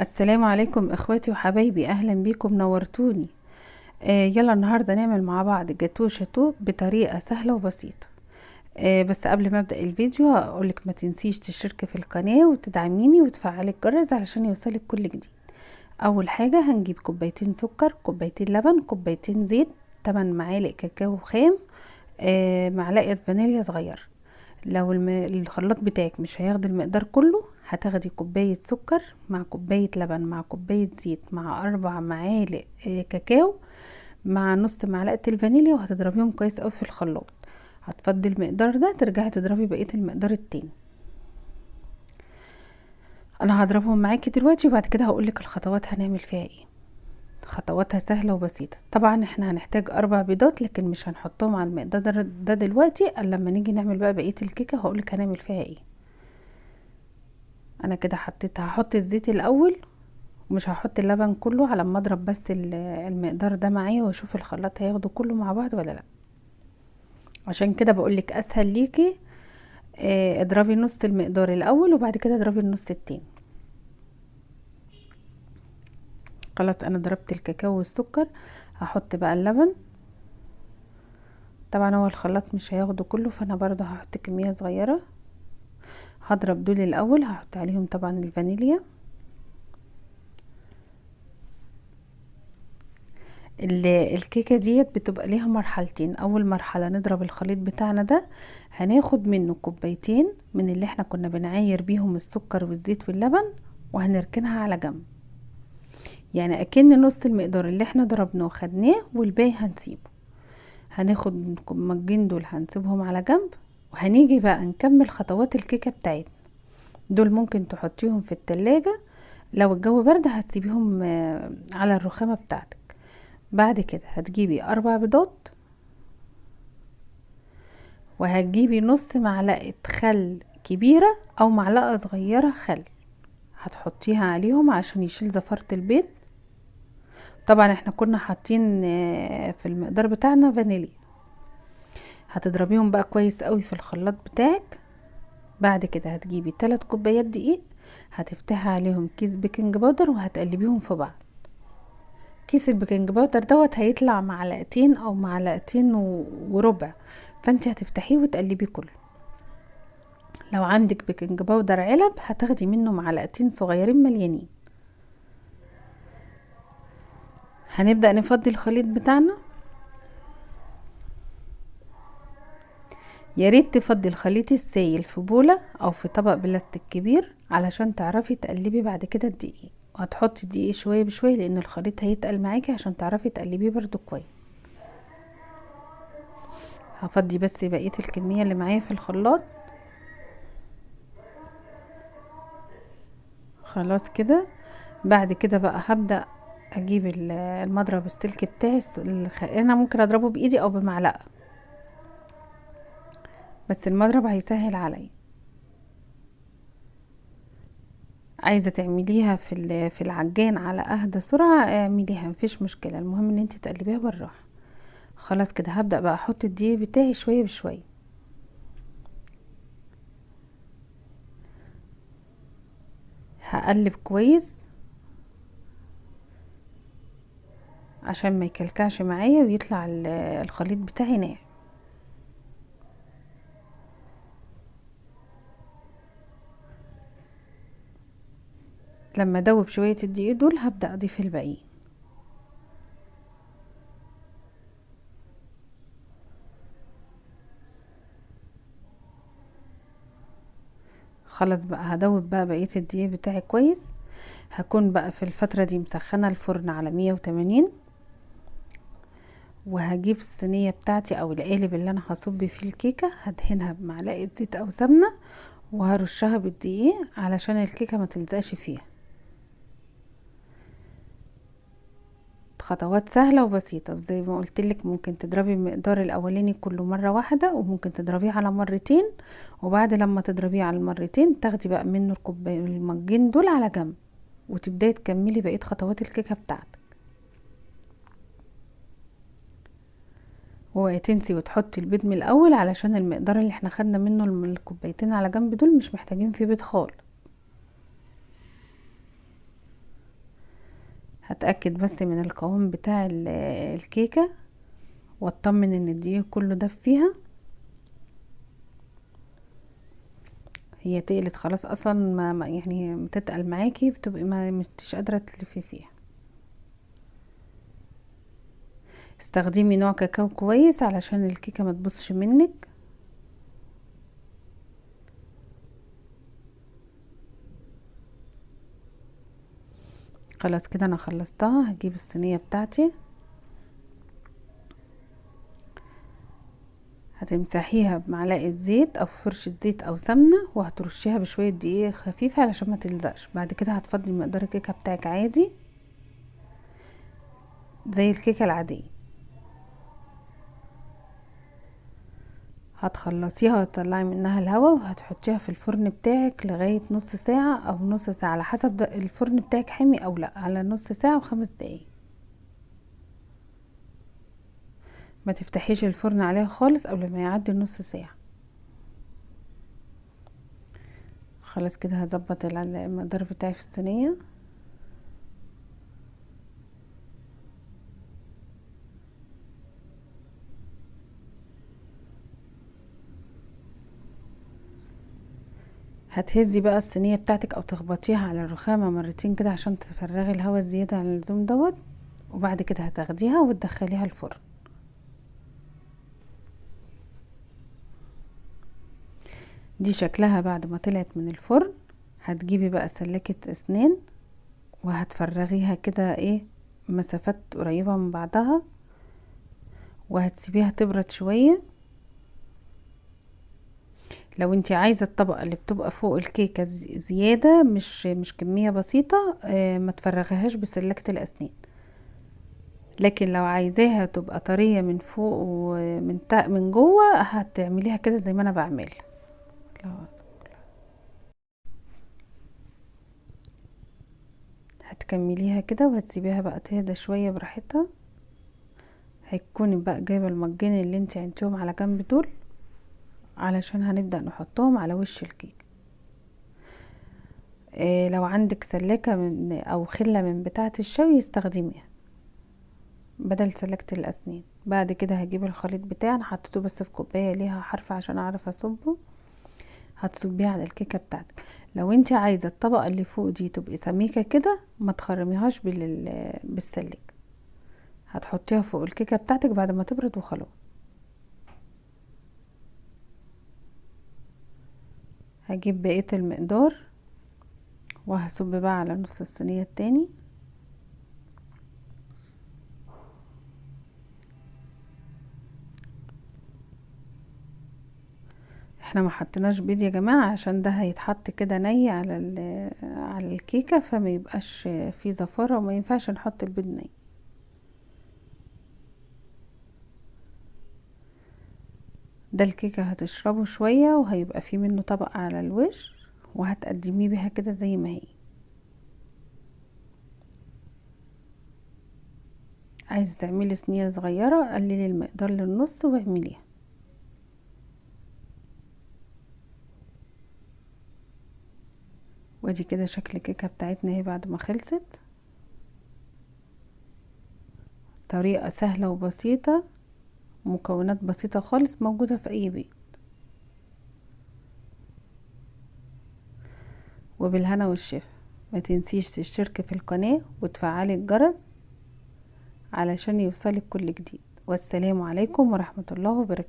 السلام عليكم اخواتي وحبايبي، اهلا بيكم، نورتوني. يلا النهارده نعمل مع بعض جاتو شاتو بطريقة سهلة وبسيطة. بس قبل ما ابدا الفيديو اقولك ما تنسيش تشتركي في القناة وتدعميني وتفعلي الجرس علشان يوصلك كل جديد. اول حاجة هنجيب كوبايتين سكر، كوبايتين لبن، كوبايتين زيت، 8 معالق كاكاو خام، معلقه فانيليا صغيرة. لو الخلاط بتاعك مش هياخد المقدار كله، هتاخدي كوباية سكر مع كوباية لبن مع كوباية زيت مع 4 معالق كاكاو مع نص معلقة الفانيليا، وهتضربيهم كويس قوي في الخلاط. هتفضي المقدار ده، ترجعي تضربي بقية المقدار التاني. انا هضربهم معاكي دلوقتي وبعد كده هقولك الخطوات هنعمل فيها ايه. خطواتها سهلة وبسيطة. طبعا احنا هنحتاج 4 بيضات، لكن مش هنحطهم على المقدار ده دلوقتي، الا لما نيجي نعمل بقى بقية الكيكة هقولك هنعمل فيها ايه. انا كده هحط الزيت الاول، ومش هحط اللبن كله على ما اضرب بس المقدار ده معايا، واشوف الخلاط هياخده كله مع بعض ولا لا. عشان كده بقولك اسهل ليكي، اضربي نص المقدار الاول وبعد كده اضربي النص التاني. خلاص انا ضربت الكاكاو والسكر، هحط بقى اللبن. طبعا هو الخلاط مش هياخده كله، فانا برضه هحط كمية صغيرة. هضرب دول الاول، هحط عليهم طبعا الفانيليا. الكيكة ديت بتبقى ليها مرحلتين. اول مرحلة نضرب الخليط بتاعنا ده، هناخد منه كوبايتين من اللي احنا كنا بنعاير بيهم السكر والزيت واللبن، وهنركنها على جنب. يعني اكن نص المقدار اللي احنا ضربناه خدناه، والباقي هنسيبه. هناخد المجين دول هنسيبهم على جنب، وهنيجي بقى نكمل خطوات الكيكة بتاعتنا. دول ممكن تحطيهم في التلاجة، لو الجو برد هتسيبيهم على الرخامة بتاعتك. بعد كده هتجيبي 4 بيضات، وهتجيبي نص معلقة خل كبيرة او معلقة صغيرة خل، هتحطيها عليهم عشان يشيل زفارة البيض. طبعا احنا كنا حاطين في المقدار بتاعنا فانيليا. هتضربيهم بقى كويس قوي في الخلاط بتاعك. بعد كده هتجيبي 3 كوبايات دقيق، هتفتحي عليهم كيس baking powder وهتقلبيهم في بعض. كيس ال baking powder دوت هيطلع معلقتين او معلقتين وربع، فانت هتفتحيه وتقلبيه كله. لو عندك baking powder علب هتاخدي منه معلقتين صغيرين مليانين. هنبدأ نفضي الخليط بتاعنا. يا ريت تفضي الخليط السايل في بولة او في طبق بلاستيك كبير علشان تعرفي تقلبي بعد كده الدقيق. وهتحطي الدقيق شوية بشوية لان الخليط هيتقل معاكي عشان تعرفي تقلبيه برضو كويس. هفضي بس بقية الكمية اللي معايا في الخلاط. خلاص كده. بعد كده بقى هبدأ اجيب المضرب السلك بتاعي. انا ممكن اضربه بايدي او بمعلقة، بس المضرب هيسهل عليا. عايزة تعمليها في العجان على اهدى سرعة اعمليها، مفيش مشكلة، المهم ان انت تقلبيها بالراحة. خلاص كده هبدأ بقى احط الدقيق بتاعي شوية بشوية. هقلب كويس عشان ما يكلكعش معايا ويطلع الخليط بتاعي ناعم. لما ادوب شوية الدقيق دول هبدأ اضيف الباقيين. خلاص بقى هدوب بقى بقية الدقيق بتاعي كويس. هكون بقى في الفترة دي مسخنة الفرن على 180، وهجيب الصينية بتاعتي او القالب اللي انا هصب فيه الكيكة، هدهنها بمعلقة زيت او سمنة وهرشها بالدقيق علشان الكيكة ما تلزقش فيها. خطوات سهلة وبسيطة زي ما قلت لك. ممكن تضربي المقدار الاولاني كله مرة واحدة، وممكن تضربيه على مرتين، وبعد لما تضربيه على المرتين تاخدي بقى منه الكوباية المجين دول على جنب، وتبداي تكملي بقية خطوات الكيكة بتاعتك. اوعي تنسي وتحطي البيض من الاول علشان المقدار اللي احنا خدنا منه الكوبايتين على جنب دول مش محتاجين فيه بيض خالص. هتأكد بس من القوام بتاع الكيكة واطمن ان الدقيق كله داب فيها. هي تقلت خلاص اصلا، ما يعني بتتقل معاكي، بتبقي ما مش قادرة تلفي فيها. استخدمي نوع كاكاو كويس علشان الكيكة ما تبصش منك. خلاص كده انا خلصتها. هجيب الصينية بتاعتي، هتمسحيها بمعلقة زيت او فرشة زيت او سمنة، وهترشيها بشوية دقيق خفيفة علشان ما تلزقش. بعد كده هتفضي مقدار الكيكة بتاعك عادي زي الكيكة العادية. هتخلصيها وتطلعي منها الهواء، وهتحطيها في الفرن بتاعك لغاية نص ساعة او نص ساعة على حسب الفرن بتاعك حامي او لا، على نص ساعة وخمس دقايق. ما تفتحيش الفرن عليها خالص قبل ما يعدي نص ساعة. خلاص كده هظبط المقدار بتاعي في الصينية. هتهزي بقى الصينية بتاعتك او تخبطيها على الرخامة مرتين كده عشان تفرغي الهواء الزيادة عن اللزوم دوت، وبعد كده هتاخديها وتدخليها الفرن. دي شكلها بعد ما طلعت من الفرن. هتجيبي بقى سلكة اسنان وهتفرغيها كده مسافات قريبة من بعضها، وهتسيبيها تبرد شوية. لو انتي عايزة الطبقة اللي بتبقى فوق الكيكة زيادة مش كمية بسيطة، ما تفرغيهاش بسلكة الاسنان، لكن لو عايزاها تبقى طرية من فوق ومن من جوه هتعمليها كده زي ما انا بعملها. هتكمليها كده وهتسيبيها بقى تهدى شوية براحتها. هتكوني بقى جايبة المجين اللي انتي عينتيهم على جنب دول علشان هنبدأ نحطهم على وش الكيك. لو عندك سلاكة او خلة من بتاعة الشوي استخدميها بدل سلاكة الاسنان. بعد كده هجيب الخليط بتاعي، انا حطيته بس في كوباية ليها حرف عشان اعرف اصبه. هتصبيه على الكيكة بتاعتك. لو انت عايزة الطبقة اللي فوق دي تبقي سميكة كده ما تخرميهاش بالسلك، هتحطيها فوق الكيكة بتاعتك بعد ما تبرد وخلاص. هجيب بقية المقدار وهصب بقى على نص الصينية التاني. احنا ما حطيناش بيض يا جماعة عشان ده هيتحط كده ني على الكيكة، فما يبقاش فيه زفارة، وما ينفعش نحط البيض ني. ده الكيكة هتشربه شوية وهيبقى فيه منه طبقة على الوش، وهتقدميه بيها كده زي ما هي. عايزة تعملي صينية صغيرة قللي المقدار للنص واعمليها. وادي كده شكل الكيكة بتاعتنا اهي بعد ما خلصت. طريقة سهلة وبسيطة، مكونات بسيطة خالص، موجودة في اي بيت. وبالهنا والشفا. ما تنسيش تشتركي في القناة وتفعلي الجرس علشان يوصلك كل جديد. والسلام عليكم ورحمة الله وبركاته.